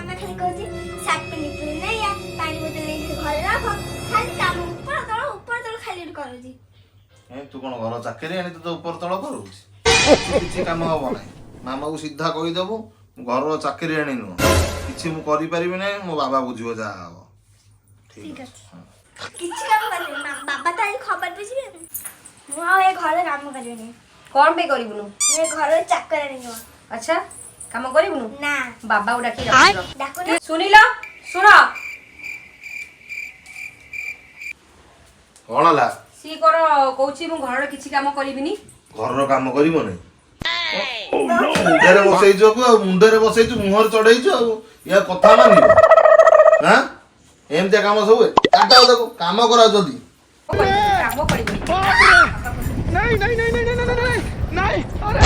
ମାମା ଖାଲି କହୁଛି ସାର୍ଟ ପିନ୍ଧିକି ନେଇ ଆ, ପାଣି ବୋତଲ ନେଇକି ଘରେ ରଖ। ଖାଲି କାମ ଉପର ତଳ ଉପର ତଳ ଖାଲି ଏଠି କରୁଛି। ଏ, ତୁ କଣ ଘର ଚାକିରି ଆଣି ତୋତେ ଉପର ତଳ କରୁଛି? କିଛି କାମ ହବ ନାହିଁ। ମାମାକୁ ସିଧା କହିଦବୁ, ମୁଁ ଘରର ଚାକିରି ଆଣି ନୁହଁ, କିଛି ମୁଁ କରିପାରିବି ନାହିଁ। ମୋ ବାବା ବୁଝିବ ଯାହା ହବ। ଠିକ ଅଛି, କିଛି କାମ କରିବିନି। ବାବା ତ ଆଜି ଖବର ବୁଝିବେ। ମୁଁ ଆଉ ଏ ଘରେ କାମ କରିବିନି। କଣ ପାଇଁ କରିବୁନୁ? ମୁଁ ଏ ଘରର ଚାକରାଣୀ ନୁହଁ। ଆଚ୍ଛା, କାମ କରିବୁନୁ? ନା। ବାବାକୁ ଡାକି ରଖିବ। ଡାକୁନ। ଶୁଣିଲ, ଶୁଣ। କଣ ହେଲା? ସିଏ କଣ କହୁଛି, ମୁଁ ଘରର କିଛି କାମ କରିବିନି। ଘରର କାମ କରିବନି? ମୁଣ୍ଡରେ ବସେଇଛୁ ଆକୁ, ଆଉ ମୁଣ୍ଡରେ ବସେଇଛୁ, ମୁହଁରେ ଚଢେଇଛୁ, ଆଉ ୟା କଥା ମାନିବ? ହାଁ, ଏମିତିଆ କାମ ସବୁ କାଟ ତାକୁ, କାମ କରା ଯଦି। କାମ କରିବୁନି, କାମ କରିବୁନି। नहीं नहीं नहीं नहीं नहीं नहीं नहीं, अरे।